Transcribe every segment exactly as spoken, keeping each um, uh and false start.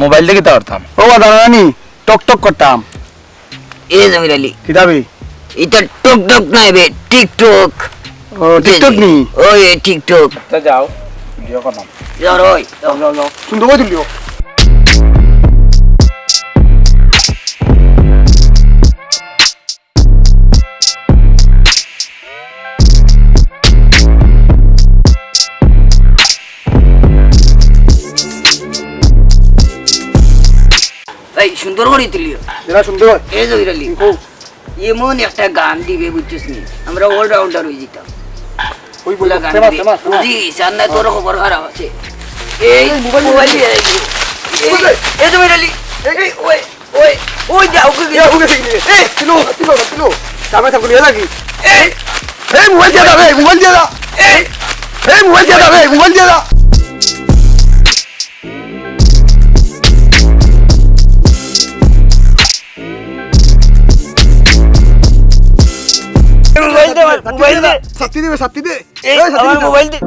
মোবাইল দিয়া কিতা করতাম? ও বা জানো নি, টক টক করতাম। এ জমির আলী। কিতা বে? ইটা টক টক নায় বে, TikTok। ও, TikTok নি? ওই, এ TikTok। তা যাও, ভিডিও করলাম। যাও রে, ওই, যাও। যাও, যাও। সুন্দর করি তুলিও। এই সুন্দর করি তুলিও। যেটা সুন্দর হয়। এই জহির আলী। কও। এমন একটা গান দিবে বুঝছস নি, আমরা all rounder অই যিতাম। ওই বলে গান দিবে। বুঝিস, আর না তোর খবর খারাপ আছে। এই এই মোবাইল মোবাইল নিয়ে আইবি। এই, এই জহির আলী। এই, ওই। ওই, ওই যা, ওকে ইয়া, ওকে গেছে। এই, কিলো, কিলো, কিলো। দামে থাকো, নিয়ে লাগি। এই, এই মোবাইল দিয়া দাও, এই মোবাইল দিয়া দাও। এই, এই মোবাইল দিয়া দাও, এই মোবাইল দিয়া দাও। মোবাইল দে, মোবাইল দে। শাস্তি দিবে, শাস্তি দে। এই, এই, আমার মোবাইল দে।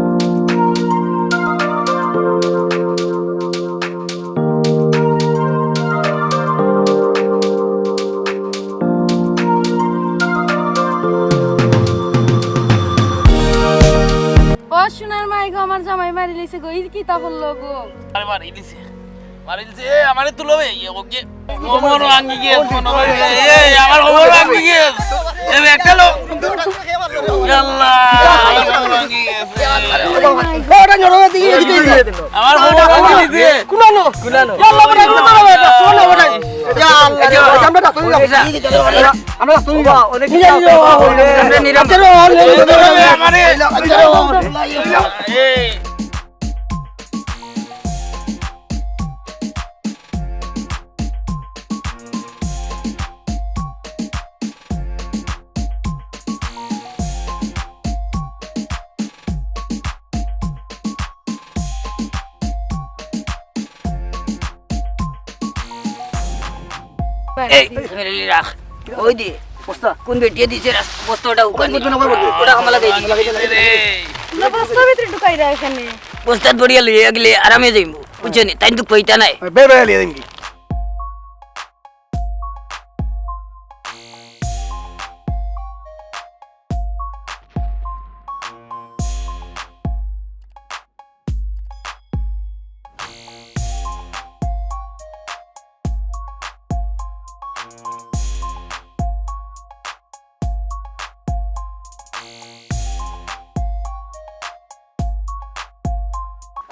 ও সোনার মাই গো, আমার জামাই মারি লইছে গো, ই কিতা করলো গো? আরে মারি দিছে। মারি দিছে, এ, আমারে তুলো বে, ইয়ে, ওকে। কোমর ভাঙি গেছে, মনে হয়। এ, আমার কোমর ভাঙি গেছে। এ, একটা লো। ইয়াল্লা, আমার কোমর ভাঙি গেছে। ওটা নরমে দিয়ে দিতে দিতে। আমার কোমর ভাঙি গেছে। কুলানো। কুলানো। ইয়াল্লা, ওটা, ওটা, ওটা, ওটা, ওটা। ইয়াল্লা, আমরা ডাক্তার নিয়ে যাবো। আমরা ডাক্তার নিয়ে যাবো। অনেক নিয়ে যাবো। আমরা নিলাম। আচ্ছা, রে, রে, রে, রে, রে। আমারে। আচ্ছা, রে, রে, রে, রে। এই। এই, মেরে লি রাখ। ওই দি। বস্তা। কোন বেটিয়ে দিছে রাস-, বস্তা ওটা ওখানে। কোন বেটিয়ে ওটা হামলা দেয়। না, বস্তা ভিতরে ঢুকাই রাখ এখানে। বস্তাত বড়িয়া লইয়া গেলে আরামে যাইমু। বুঝছো নি? তাই তো কইতা নাই। বে, বে, লিয়ে দিন কি?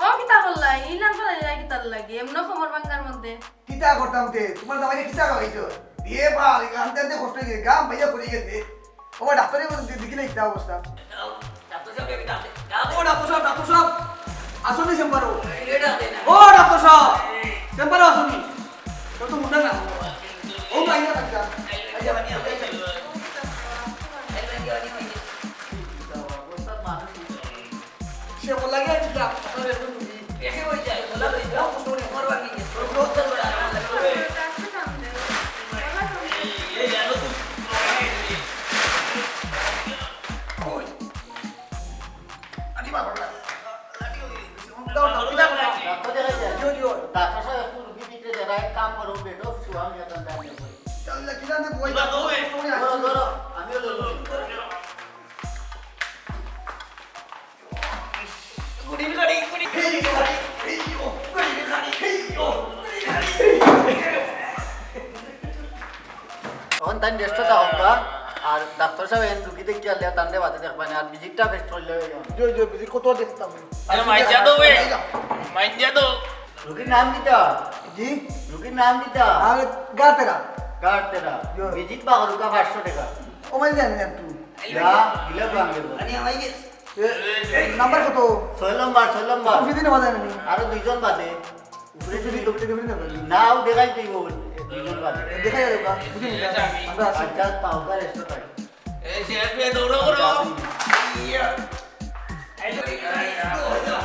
ও, কিতা করলা? ইলান ফালাই দিলা কিতার লাগি? এমন খবর ভাঙ্গার মধ্যে। কিতা করতাম তে? তোমার জামাইকে কিতা খাওয়াইছো? দিয়ে বা, এই গান টানতে কষ্ট হয়ে গেছে, গাম ভাইয়া পড়ে গেছে। ও, ডাক্তারে বলতে দেখি না কিতা অবস্থা। ডাক্তার সাহেব, একটা ডাক দে। ও, ডাক্তার সাহেব, ডাক্তার সাহেব, আসুন চেম্বারো। ও, ডাক্তার সাহেব, চেম্বারো আসুন। তো তো মুন্ডা না। ও, ভাই, না, ডাক্তার। আইয়া, আইয়া, আইয়া। অবস্থা মানুষ। সে বলা গিয়া ছিল, আপনার একজন রুগী। এসে হয়ে যায়, বলা হয়ে যায়। ও, কষ্ট করে আমার বাকি নেই। ওর লোক তো বলা, আমার লাগবে। এই, এই, জানো তো, ওই। আরে বাবা, লাঠি হয়ে গেছে। দাও, দাও, দাও, দাও। ডাক্তার দেখাই যায়। জিও, জিও। ডাক্তার সাহেব, একটু রুগী ভিতরে দেখায়, এক কাম করো, বেডও শুয়ান, নিয়ে যান, যান, যান। তাহলে কিনা আমি বই ধরো, ধরো, আমিও ধরবো। এখন তাই রেস্টও থাকবা, আর ডাক্তার সাহেব এখন রুগী দেখি আনলে তানরে বাদে দেখবা না, আর ভিজিটটা ফেস্ট করলে হয়ে যাবে। জয় জয় ভিজিট কত দেখতাম। আরে মাইজা দো বে, মাইজা দো। রুগীর নাম কিতা? জি? রুগীর নাম কিতা? আরে গাতেরা। কার টেকা? ইয়ো। ভিজিট বা করুকা পাঁচশো টেকা। ও ভাই, জানি না তুই। যা, দিলে তো আমি দেবো। আরে, আমার গেছে। এ, নাম্বার কত? ছয় নম্বর, ছয় নম্বর। তুমি দিন বাজায় না নি? আরো দুইজন বাদে। উপরে তুমি যদি লোকটাকে ফিরে দেবে। না, ও দেখাই তুই ও দুইজন বাদে। দেখাই আর ওটা, বুঝলি না? আমরা আছি। আচ্ছা, তাও তার এক্সট্রা টাইম। এই শেষ মেয়ে দৌড়ো করো। ইয়া। এই তো, এই তো, এই তো, এই তো।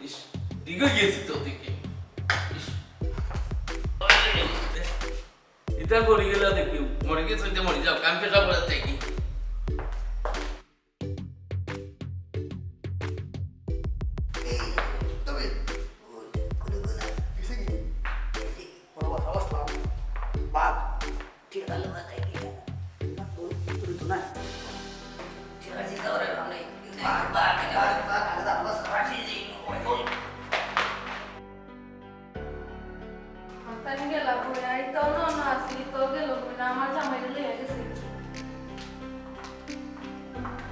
ইশ, দিকে গেছি তো দিকে। ইশ। ইতা করি গেলা দেখি, মরি গেছে, ইতা মরি যাও, কাম পেশা করে দেখি। আমি গেলাম কই, আই তো অনো অনো আছি, তো গেল কই না, আমার জামাইরে লইয়া গেছে।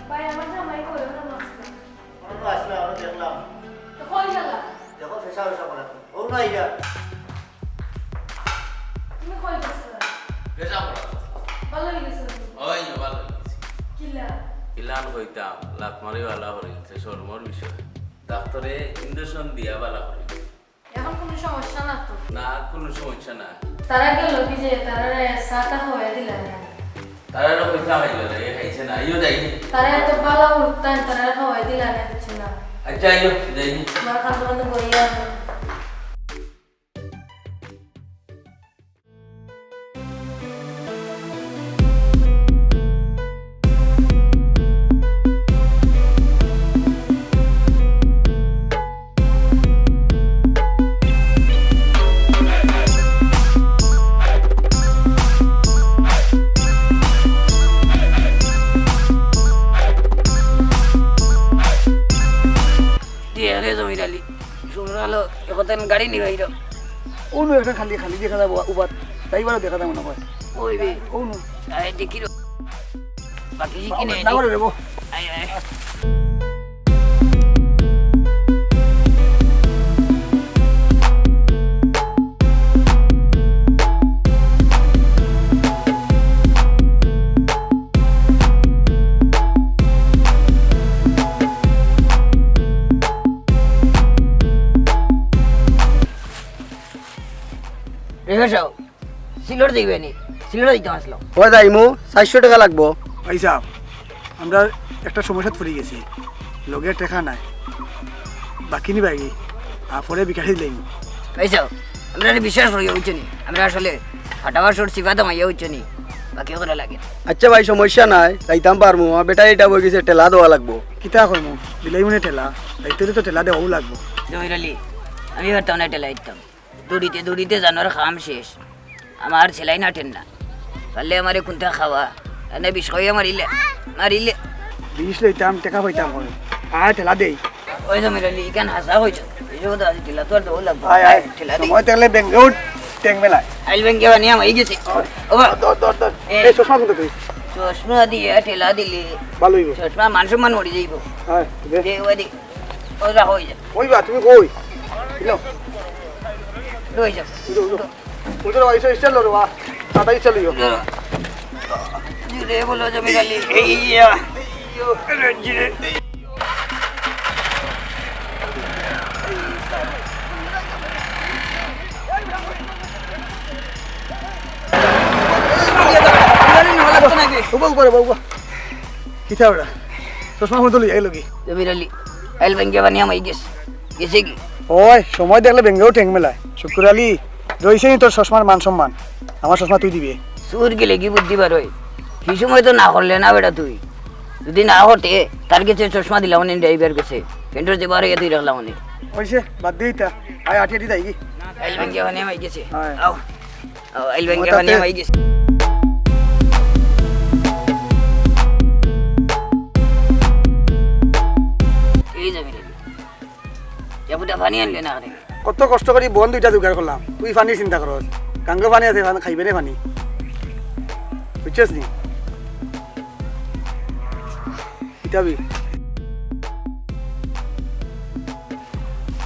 ভাই, আমার জামাই কই, অনো অনো আছি। অনো অনো আছি, অনো দেখলাম। তো কই গেলা? দেখো, পেশা পেশা করা। ও না, ইয়া। তুমি কই গেছো? পেশা করা। ভালো হয়ে গেছো? ওই, ভালো হয়ে গেছি। কিলা? কিলান কইতাম, লাত মারি ভালা করিলছে, শরমর বিষয়। ডাক্তারে ইঞ্জেকশন দিয়া ভালা করিলছে। এখন কোনো সমস্যা না তো? না, কোনো সমস্যা না। তারা গেল কি যে, তারা সাথে হয়ে দিলা না? তারা কইতে খাইবে না, এ খাইছে না, ইও যাইনি। তারা এত ভালা উঠতেন, তারা হয়ে দিলা না কিছু না। আচ্ছা, আইও, যাইনি। তোমার খান তোমার তো বইয়া আছে। দিয়ে রে জমির আলী, জমির আলো, এখন গাড়ি নিবাইল। অনো একটা খালি, খালি দেখা যাবো, উবাত। তাই বারো দেখা যাবো না কয়। ওই রে। অনো। আয় দেখি রে। বাকি কি না কিনে করে দেবো। আয়, আয়। রেখে যাও। সিলট যাইবে নি? সিলট যাইতাম আসলাম। ও যাইমু, চাইরশো টেকা লাগবো। ভাই সাহেব, আমরা একটা সমস্যাত পড়ি গেছি, লগে টেকা নাই, বাকি নি বাকি, আর পরে বিকাশে দিলাইমু। ভাই সাহেব, আমরা বিশ্বাস করি, বুঝছো নি? আমরা আসলে ফাটাবার শর্ট সিফা দামাইয়া, বুঝছো নি? বাকি ওগুলো লাগে। আচ্ছা ভাই, সমস্যা নাই, যাইতাম পারমু। আমার বেটা এটা বই গেছে, ঠেলা দেওয়া লাগবো। কিতা কইমু? দিলাইমু নে ঠেলা, যাইতে তো ঠেলা দেওয়াও লাগবো। জহির আলী, আমি পারতাম না ঠেলা দিতাম। দৌড়িতে দৌড়িতে জানোর কাম শেষ। আমার সেলাই না ঠেন না। পারলে আমারে কোনটা খাওয়া। এনে বিষ খাওয়াইয়া মারিলে, মারিলে। বিষ লইতাম, টেকা পাইতাম কই? আয়, ঠেলা দেই। ওই জমির আলী, ইখান হাছা কইছো। এই যে কথা আছে, ঠেলা তো আর দেওয়া লাগবো। আয়, আয়। ঠেলা দেই। সময় থাকলে বেঙ্গেও ঠেং মেলায়। আইল বেঙ্গে বানিয়া মাই গেছে। ওবা। ধর, ধর, ধর। এ। এই চশমা কোনটা তুই? চশমা দিয়ে ঠেলা দিলে। ভালো হইব। চশমা মান সম্মান মরি যাইব। আয়, দে। দে, ওবা দে। ও, রাখো, ওই যে। কই বা, তুমি কই? ইলো। লই যাও। Elo, Elo. ওই তো, ওই তো, ইস্টার লো রে বা। দাদা, ইস্টার লইও। জুরে বলো, জমির আলী। এই ইয়া। জিরে। উবা, উবা, উবা, উবা। কিতা ওরা? চশমা ফোন তো লইয়া গেল কি? জমির আলী, আইল বেঙ্গে বানিয়া মাই গেছে। গেছে কি? ওই, সময় দেখলে বেঙ্গেও ঠেং মেলায়। শুকুর আলী, রইছে নি তোর চশমার মান সম্মান? আমার চশমা তুই দিবে। চুর গেলে কি বুদ্ধি বার হয়? কি সময় তো না করলে না বেটা তুই। যদি না হতে, তার গেছে চশমা দিলাম নি ড্রাইভার গেছে। পেন্টর যে বার হইয়া তুই রাখলাম নি। অইছে, বাদ দে ইতা। আয়, আটি আটি যাইগি। আইল ভাঙ্গিয়া পানি হামাই গেছে। অয়। আও। আও, আইল ভাঙ্গিয়া পানি হামাই গেছে। এই যাবি রে। ইয়া ফুটা পানি আনলে না কেনে? কত কষ্ট করি বন দুইটা জোগাড় করলাম, তুই পানির চিন্তা করস। গাঙ্গো পানি আছে, পানি খাইবে নে পানি, বুঝছস নি? কিতাবি।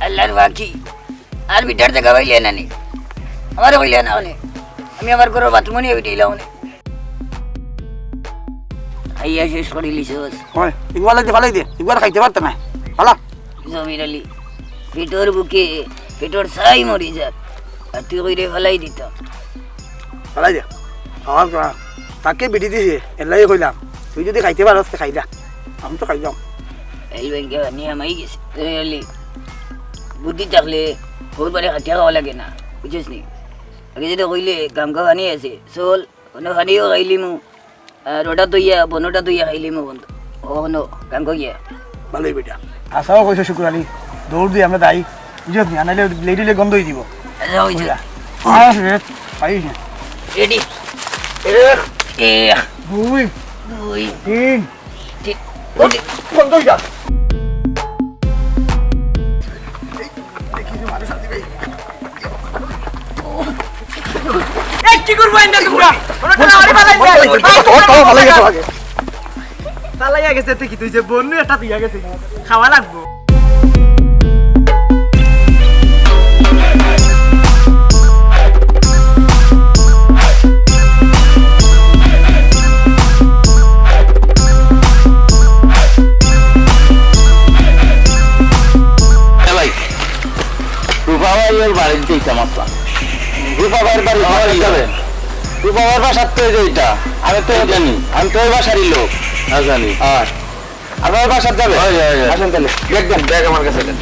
আল্লাহর বাকি আর বিটার জাগা পাইলে না নি? আমারে কইলে না কেনে? আমি আমার ঘরর বাথরুমো নিয়া বিটাইলাম নে। খাইয়া শেষ করি লিছস। অয়, ইগুয়ার লাগি ফালাই দে, ইগুয়ার খাইতে পারতো না। ফালা। জমির আলী, পেটর ভুকে, পেটর ছাই মরি যার। আর তুই কইরে ফালাই দিতাম। ফালাই দে। আমার তাকে বিড়ি দিছে, এর লাগি কইলাম। তুই যদি খাইতে পারস, তে খাইলা। আমি তো খাইলাম। এই ব্যাংকে পানি হামাই গেছে। জমির আলী, বুদ্ধি থাকলে, বহুত বারে খাটিয়া খাওয়া লাগে না। বুঝছস নি? আগে যদি কইলে, গাঙ্গো পানি আছে, চল, অনো পানিও খাইলিমু। আর ওটা ধইয়া, বনটা ধইয়া খাইলিমু বন্ধু। অনো গাঙ্গো গিয়া। ভালোই বেটা। আচ্ছা, ও কইছো শুকুর আলী, দৌড় দি আমরা যাই। বুঝছস নি? আনাইলে লেডি লে গন্ধ অই দিব। আচ্ছা, অইছে। বুঝলা? আর রে, পাইস না। রেডি। এক, এক, দুই, দুই, তিন। ঠিক। বন্ধ অই যা। এই, কি করবো এনটা তোমরা? ওরা তো আরে ফালাই দেয়। ধর, ধর, ফালাই গেছে আগে। ফালাইয়া গেছে, তুই কি, তুই যে বন্যু একটা দিয়া গেছে, খাওয়া লাগবো। এ ভাই, রূপা ভাই ওর বাড়িত যাইতাম আমরা। রূপা ভাইর বাড়ি যাবেন? রূপা ভাইর বাসাত তো এই যে এটা। আমি তো জানি। আমি তো ওই বাসারই লোক। হ্যাঁ, জানি। আর আপনার বাসাত যাবে? হয়, হয়, হয়। আসেন তাহলে। ব্যাগ দেন, ব্যাগ আমার কাছে দেন।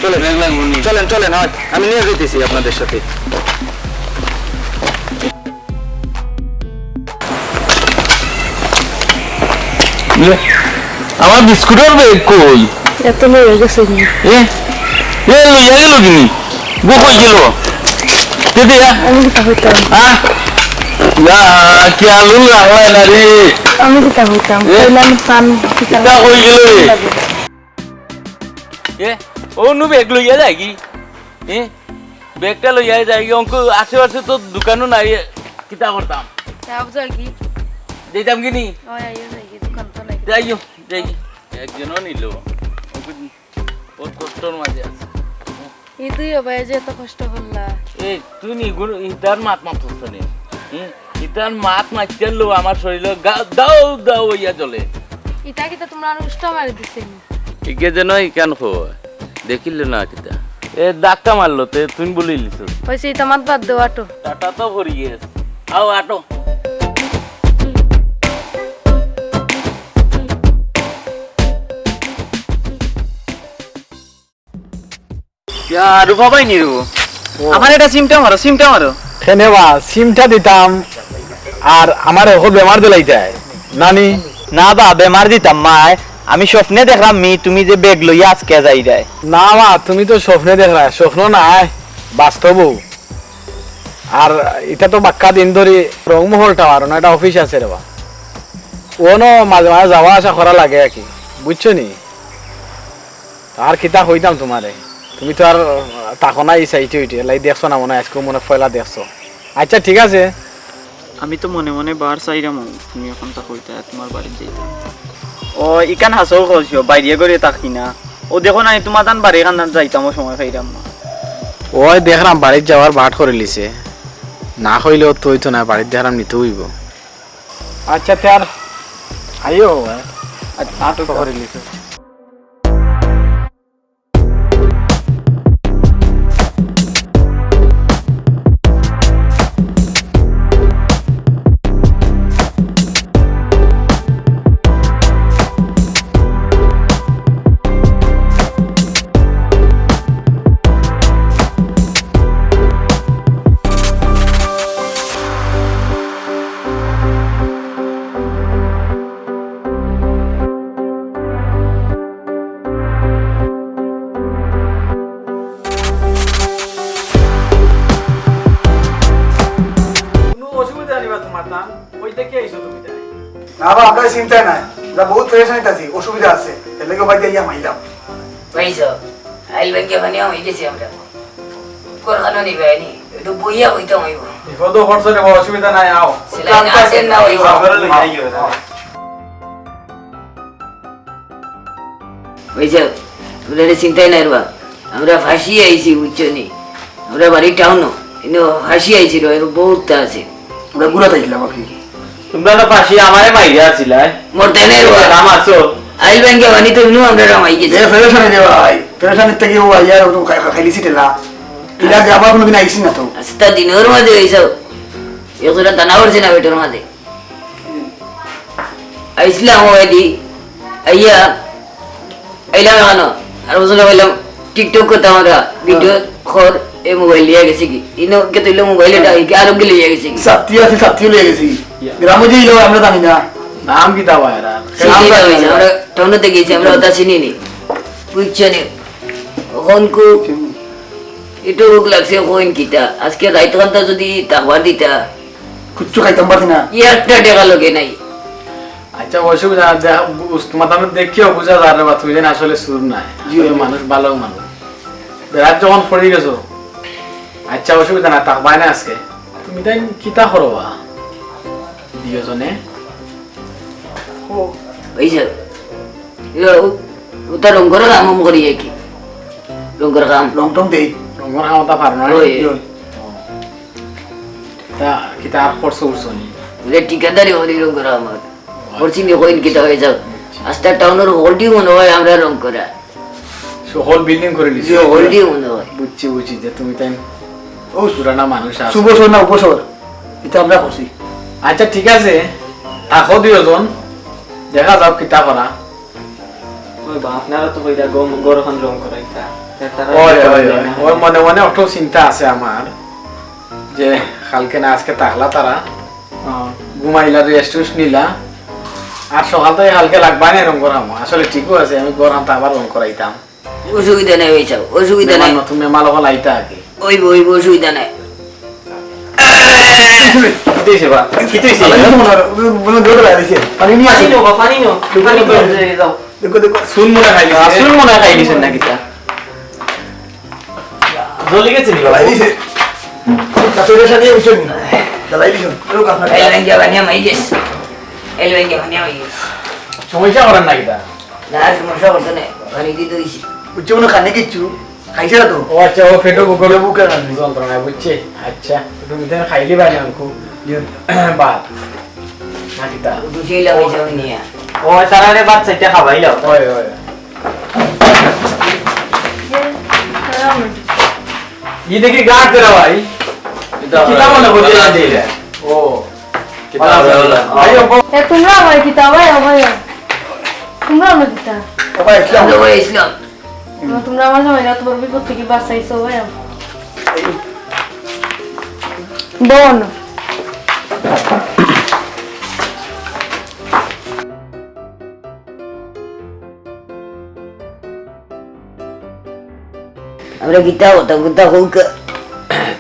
চলেন। ব্যাগ লাগবো নি? চলেন, চলেন, হয়। আমি নিয়ে যাইতেছি আপনাদের সাথে। আমার বিস্কুটর ব্যাগ কই? এত লইয়া গেছে নি? এ, এ লইয়া গেল কিনি? গো কই গেল? কে দিয়া? আমি কিতা কইতাম? হ্যাঁ? ইয়া, কি আলু রাখলাই না রে? আমি কিতা কইতাম? এ? কইলাম পান, কিতা কিতা কই গেল রে? এ, ও নু ব্যাগ লইয়া যায়গি? এ, ব্যাগটা লইয়া যায়গি? অঙ্ক আশেপাশে তো দোকানও নাই, এ, কিতা করতাম? যাও যায়গি? যাইতাম কি নি? ওই আইও যায়গি, দোকান তো নাই। যাইও, যাইগি। একজনও নিল। অঙ্ক বহুত কষ্টর মাঝে আছে। এই দুই ভাই যে এত কষ্ট করলা। এই, তুই নি গুণ, ইতার মাত মাতছ নি? হুম? ইতার মাত মাততে লো আমার শরীরে গা-, দাও দাও হইয়া জ্বলে। ইতা কিতা তোমরা আর উষ্টা মারি দিছে নি? ইকে যেন ইকান কয়। দেখিল না কিতা? এ, ধাক্কা মারলো, তে তুই বলি লিছস। হইছে, ইতা মাত বাদ দেও, আটো। টাটা তো ভরি গেছে। আও, আটো। ইয়া, রূপা ভাই নি রূপ। ও। আমার এটা সিমটা মারো, সিমটা মারো। কেনে বা, সিমটা দিতাম, আর আমার এখন বেমার দিলাইতায়, নানি? না বা, বেমার দিতাম মায়। আমি স্বপ্নে দেখলাম মি, তুমি যে ব্যাগ লইয়া আজকে যাইরায়। না বা, তুমি তো স্বপ্নে দেখরায়, স্বপ্ন নায়, বাস্তবও। আর ইটা তো বাক্কা দিন ধরি রংমহল টাওয়ার, না, এটা অফিস আছে রে বা। অনো মাঝে মাঝে যাওয়া আসা করা লাগে আর কি, বুঝছো নি? আর কিতা কইতাম তোমারে, তুমি তো আর থাকো না ই সাইডে উইডে, লাই দেখছো না মনে হয়, আজকে মনে হয় পয়লা দেখছো। আচ্ছা, ঠিক আছে। আমি তো মনে মনে বার চাইরাম, তুমি এখন তা কইতা তোমার বাড়িত যাইতাম। ও, ইকান হাছাউ কইছো, বাইরে ঘরে থাকি না। ও দেখো না, তোমার তান বাড়ি কান্দান যাইতাম, ও সময় পাইরাম না। ওই দেখরাম বাড়িত যাওয়ার বাট করি লিছে, না কইলেও তো অইতো না, বাড়িত দেখরাম নিতে অইবো। আচ্ছা, তে আর আইও, আচ্ছা, নাটক করি লিছে। না বা, আমরা চিন্তায় নাই, আমরা বহুত পেরেশানিত আছি, অসুবিধা আছে, এর লাগি বাড়িত আইয়া মাইলাম। পাইছো? আইল ব্যাংকে পানি হয়ে গেছি আমরা। কোন কানো নিবে নি? একটু বইয়া বইতে হইব। বিপদও পড়ছো রে বাবা, অসুবিধা নাই, আও। সেলাই না আছেন না হইব। আও, আও, আও। ওই যে, তোদের চিন্তায় নাই রে বা। আমরা ফাঁসি আইছি, বুঝছো নি? আমরা বাড়ি টাউনো, কিন্তু ফাঁসি আইছি রে, এর বহুত আছে। আমরা ঘুরা থাকলাম আর কি। তোমরা তো ফাঁসি আমারে মাইরা আছিলা। মরতে নাই রে বা। কাম আছো। আইল ব্যাংকে পানি তো ইনু আমরা রামাই গেছি। এ, ফেরেশানি রে ভাই। ফেরেশানি থেকে ও আইয়া ও তো খাই-, খাই-, খাইলিছি ঠেলা। ইলা আগে আবার কোনোদিন আইছি না তো। আস্তা দিনর মাঝে হইছে। এ তোরা দানা উঠছে না বেটার মাঝে। আইসলাম ওয়াদি, আইয়া, আইলাম এখানো। আর বুঝলাম, আইলাম, TikTok করতাম আমরা, video কর, এ মোবাইল লিয়া গেছে কি? ইনো কে তুইলে মোবাইল এটা, কি আরো গেলে লিয়া গেছে কি? সাথী আছে, সাথী লিয়া গেছে কি? ইয়া। গ্রামে যে ইলো আমরা জানি না। নাম কিতা বা এরা? চিনি না, আমরা টাউনেতে গেছি, আমরা ওটা চিনি নি। বুঝছো নি? অখন কু, একটু ভুক লাগছে, কইন কিতা? আজকে রাইত খানটা যদি তাহবার দিতা। কিচ্ছু খাইতাম পারছি না। ই একটা টেকা লগে নাই। আচ্ছা, অসুবিধা নাই, দেখ, বুঝ-, তোমার তাহলে দেখিও বুঝা যায় রে বা, তুমি যেন আসলে চুর নাই, জি, আসলে জি। মানুষ, ভালো মানুষ। বেড়াত যখন পড়ি গেছো, আচ্ছা, অসুবিধা নাই, থাকবায় না আজকে। তুমি তাই কিতা করো বা? দুইজনে? ও। ওই যে, ইয়ে, ও, ও তো রঙর কাম করি আর কি। রঙর কাম। রং টং দেই। রঙর কাম ওটা পারো না? ওই। ওই। তা কিতা আর খরচ উঠছো নি? ওই যে ঠিকাদারি করি রঙর কাম আর। খরচ নি কইন কিতা হয়ে যাও। আস্তা টাউনের হলটি মনে হয় আমরা রং করা। সে হল building করে নিছি। জি, হলটি মনে হয়। বুঝছি, বুঝছি যে তুমি তাই ও পুরানা মানুষ আছো। শুভ সর না উপসর, এটা আমরা করছি। আচ্ছা, ঠিক আছে, থাকো দুইজন, দেখা যাও কিতা করা। ওই বা, আপনারা তো কইরা গম-, গরখান রং করাইতা। তা তারা ওই, ওই, ওই, ওই মনে মনে একটু চিন্তা আছে আমার, যে কালকে না আজকে থাকলা তারা, আহ, ঘুমাইলা, rest টেস্ট নিলা, আর সকাল থেকে কালকে লাগবা না এরকম করাম। আসলে ঠিকও আছে, আমি গরখান তো আবার রং করাইতাম। অসুবিধা নাই, ওই যাও, অসুবিধা নাই। মেহমান, নতুন মেহমান হল আইতা আগে। ওই, ওই, অসুবিধা নাই। কিতা হইছে বা? কিতা হইছে? পানি নিও, মনে হয়, মনে হয় জোরে লাগছে। পানি নিয়ে পানি আসো। নিও বা, পানি নিও। দেখো, পানি দেখো। নিয়ে যাও। দেখো, দেখো। চুল মনে হয় খাইলিছে। চুল মনে হয় খাইলিছে না কিতা? জ্বলি গেছে নি বাবা? জ্বালাই দিছে। কাছে রেশা দিয়ে উঠছে নি? জ্বালাই দিছে। ওই কাছে। এই লাইন দিয়ে পানি আমার গেছে। এই লাইন দিয়ে পানি আমার গেছে। সমস্যা করেন না কিতা? না, সমস্যা করতে নাই। পানি দিয়ে দইছি। উঠছে মনে হয় খানে কিচ্ছু। খাইছে না তো? ও আচ্ছা, ও পেটো বুকের বুকের কারণে। যন্ত্রণায় বুঝছে। আচ্ছা, তুমি তাহলে খাইলে পানি আনকু। জি। ভাত। না কিতা? দুশো লাগাইছে ওই নিয়ে। ও, তারা রে ভাত চাইতে খাবাইলাও। ওই, ওই। ই দেখি গাছ ধরা ভাই। কিতা কিতা মনে করছে ভালো না আছে। দিলে? ও। কিতা ভালো আছে, ভালো আছে। ভাই, ও এ, তোমরা ভাই কিতা ভাই, ও ভাই। তোমরা আমার কিতা? ও ভাই, ইসলাম। আমরা ভাই ইসলাম। না, তোমরা আমার জামাইরে তোমার বিপদ থেকে বাঁচাইছো ভাই। বোন। আমরা কিতা কথা, কথা কউক।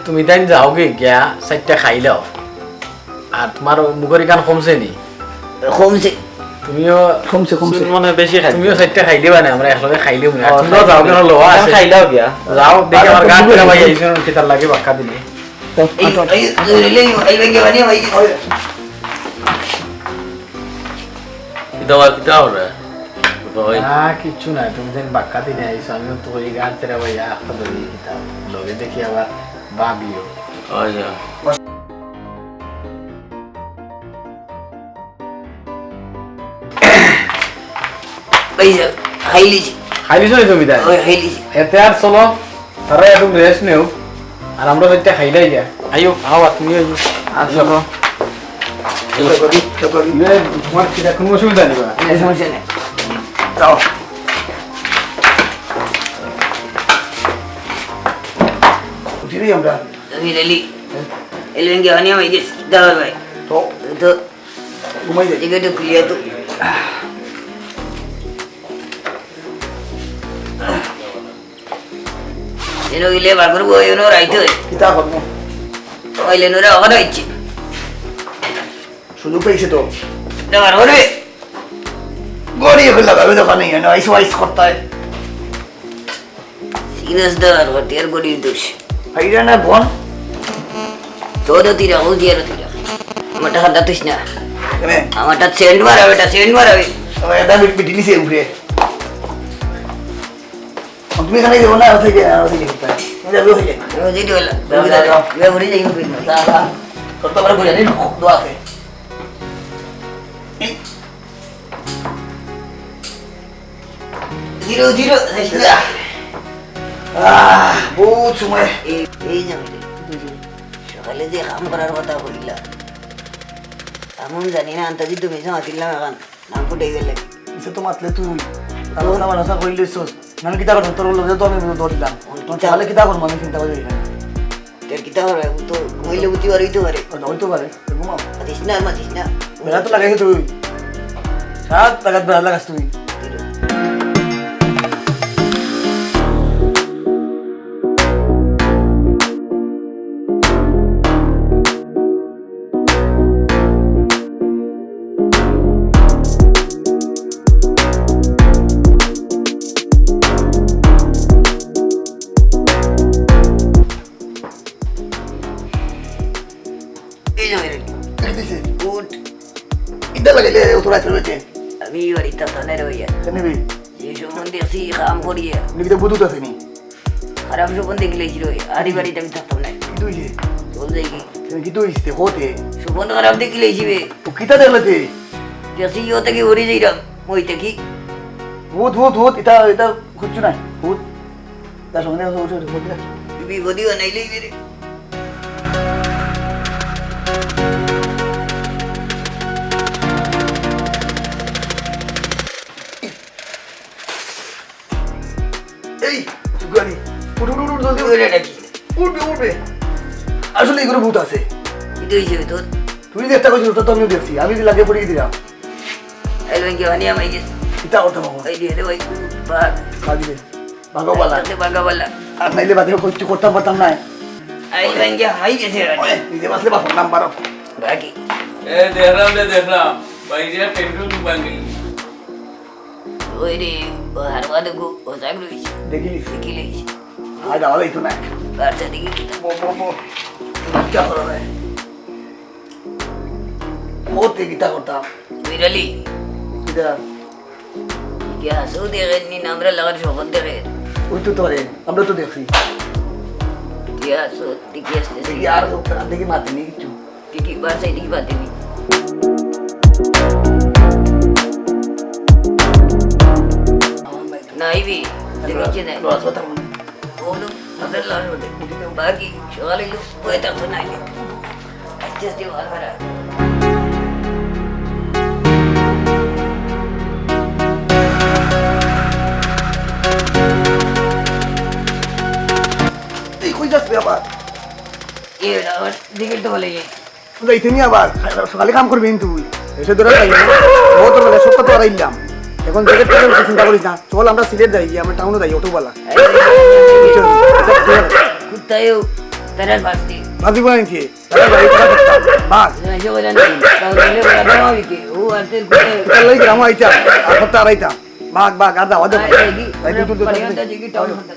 তুমি তাইন যাওগি গিয়া, চাইরটা খাইলাও। আর তোমার মুখর ইখান কমছে নি? কমছে। তুমিও কমছে, কমছে। চুল মনে হয় বেশি খাই। তুমিও চাইরটা খাইলিবা না, আমরা একলগে খাইলিমু নে। আর ও, তোমরাও যাওগি, খাইলিমু। অনো লওয়া আছে। খাইলাও গিয়া। যাও, দেখি আমার গাছ ধরা ভাই, এই সময় কিতার লাগে বাক্কা দিলে। এই, এই, এই, এই, এই, এই, এই, এই, এই, এই। কিতা বা, কিতা অইলো? কিতা অইলো? না, কিচ্ছু না, তুমি যেন বাক্কা দিনে আইছো, আমিও তো ওই গান তেরা ভাই, আহ, তো ওই কিতা, লগে দেখি আবার ভাবিও। আচ্ছা। এই যে, খাইলিছি। খাইলিছো নি তুমি তাই? ওই খাইলিছি। এতে আর চলো। তারা একটু rest নেও, আর আমরা চাইরটা খাইলাই গিয়া। আইও, আও, আর তুমি আইও। আচ্ছা, আইও। ইয়ে, তোমার কিতা কোনো অসুবিধা নেই বা? এই সমস্যা নেই। যাও। উঠি নি আমরা? তুমি লেলি। এলবেন কি হনি হয়ে গেছে? দাও ভাই। তো? তো। ঘুমাই যাই। এদিকে একটু খুলিয়া তো। এনো গেলে বাগর বই, এনো রাইতে হয়। কিতা করবো? ওই লেনোরা ওখানে হচ্ছে। সুযোগ পাইছে তো। দেওয়ার ঘরে। ঘড়ি এখন লাগাবে দোকানে, এনে আইস ওয়াইস করতে হয়। সিরিয়াস দেওয়ার ঘর, টিয়ার ঘড়ির দোষ। ভাইরা না বোন? তোরও তুই রাখো, টিয়ারও তুই রাখ। আমারটা হাত ধরতিস না। কেনে? আমারটা সেন্ট মারাবে, এটা সেন্ট মারাবে। ও, এটা বিট-, বিটিলিছে উপরে। তুমি এখানে যাবো না, ওখানে যাই, ওখানে যাই, কোথায়? তুমি যাবে ওখানে। আমি বুঝি দিও না। যাও, যাও, যাও। আমি বুঝি যাই, বুঝি না। যা, যা। তোর তো আবার বুঝানি দোয়া আছে। এই। জিরো, জিরো, যাইস না। আহ, বহুত সময়। এই, এই যে আমাদের সকালে যে কাম করার কথা কইলা, এমন জানি না, আন্তাজি তুমি যে মাতিলাম এখন। নাম ফুটে গেলে। ইসে তো মাতলে তুই। তার কথা বার্তা কইলে সস। মানে কিতা করতাম? তোর লগে তো আমি দৌড় দিলাম। তোর কিতা? তাহলে কিতা করবো? আমি চিন্তা করি না। তোর কিতা করবে? ও তো কইলে বুঝি আর হইতে পারে। ওটা হইতে পারে। ঘুমাও। মাতিস না, মাতিস না। বেড়া তো লাগাইছে তুই। সাত লাগাত বেড়া লাগাস তুই। এই যে মেরে। এই দিছে। উঠ। ইটা লাগাইলে অত রাইত রইছে। আমি বাড়িত থাকতাম না রে ভাইয়া। কেনে বে? যে সম্বন্ধে আছি কাম করিয়া। নি কিতা বুধুত আছে নি? খারাপ সম্বন্ধে গেলে কি রে? আরে বাড়িত আমি থাকতাম না। কিতা হইছে? চল যাই কি? কেনে কিতা হইছে? হতে। সম্বন্ধ খারাপ দেখিলে হিসেবে। ও কিতা দেখলে তে? দেখছি ইয়ো থাকি হরি যাইরাম, মই থাকি। ভূত, ভূত, ভূত, ইটা, ইটা কিচ্ছু নাই। ভূত। তার সঙ্গে দেখা হচ্ছে, ভূত না। তুই বিপদই বানাইলেই রে। এই, চুগুয়ানি, উঠ, উঠ, উঠ, উঠ, জলদি উঠ। ওরে নাকি? উঠবে, উঠবে। আসলে এগুলো ভূত আছে। কি তো হইছে তোর? তুই যে একটা কইছিস, ওটা তো আমিও দেখছি। আমি যে লাগে পড়িয়ে দিলাম। এই লইন কি হনি আমায় গেছে? কিতা করতাম এখন? এই দিয়ে দে ভাই, বাঘ। বাঘ দে। বাঘও বালা। আস্তে বাঘা বালা। আর নাইলে বাদে কিচ্ছু করতাম পারতাম না। এই লইন কি আমায় গেছে? ওই, নিজে বাঁচলে বাঁচো, নাম বারো। বাকি। এ, দেখলাম রে, দেখলাম। বাইরে টেবিল ভাঙি। ওই রে, ও হারবা দেখো, ও জাগ রইছে। দেখিলিস? দেখিলিস? আর যাওয়া যাইতো না। আচ্ছা, দেখি কি? বো, বো, বো। বাচ্চা করো না। ও তে কিতা করতাম? বিড়ালি। কিতা? ইতিহাসও দেখেননি, আমরা লাগার শপথ দেখে। ওই তো তোরে, আমরা তো দেখছি। ইতিহাসও দেখি আসতেছি। দেখি আর দেখি মাতেনি কিছু। দেখি বাসায় দেখি মাতেনি। না, আইবি। দেখি চেনে। লস কথা বলি। ওগুলো আপনার লাল হতে। বাকি সকালে লোক হয়ে থাকতো না। আস্তে আস্তে ভালো খারাপ। এই কই যাস রে আবার? এ, আবার দিকে তো বলে গিয়ে। যাইতে নি আবার, সকালে কাম করবি কিন্তু তুই। এসে ধরে যাই, ও তো বলে, সব তো আর আইলাম। এখন জ্যাকেট পরে উঠে চিন্তা করিস না। চল আমরা সিলেট যাই, গিয়ে আমরা টাউনে যাই, অটোওয়ালা। কুত্তায়ও তারা ভাবছি। ভাবি বলেন কি? তারা ভাবি তারা ভাবি। বাস। না, সে বলে না। তাহলে বলে, বলে, বলে, বলে, ও আর তোর কুত্তায়। এটা লই গ্রামে আইতাম, আর সপ্তাহ আর আইতাম। বাঘ, বাঘ, আর যাওয়া যাবে না। আয়, দেখি, তাই দূর দূর পানি দূর। আনতে দেখি, টাউন আনতে।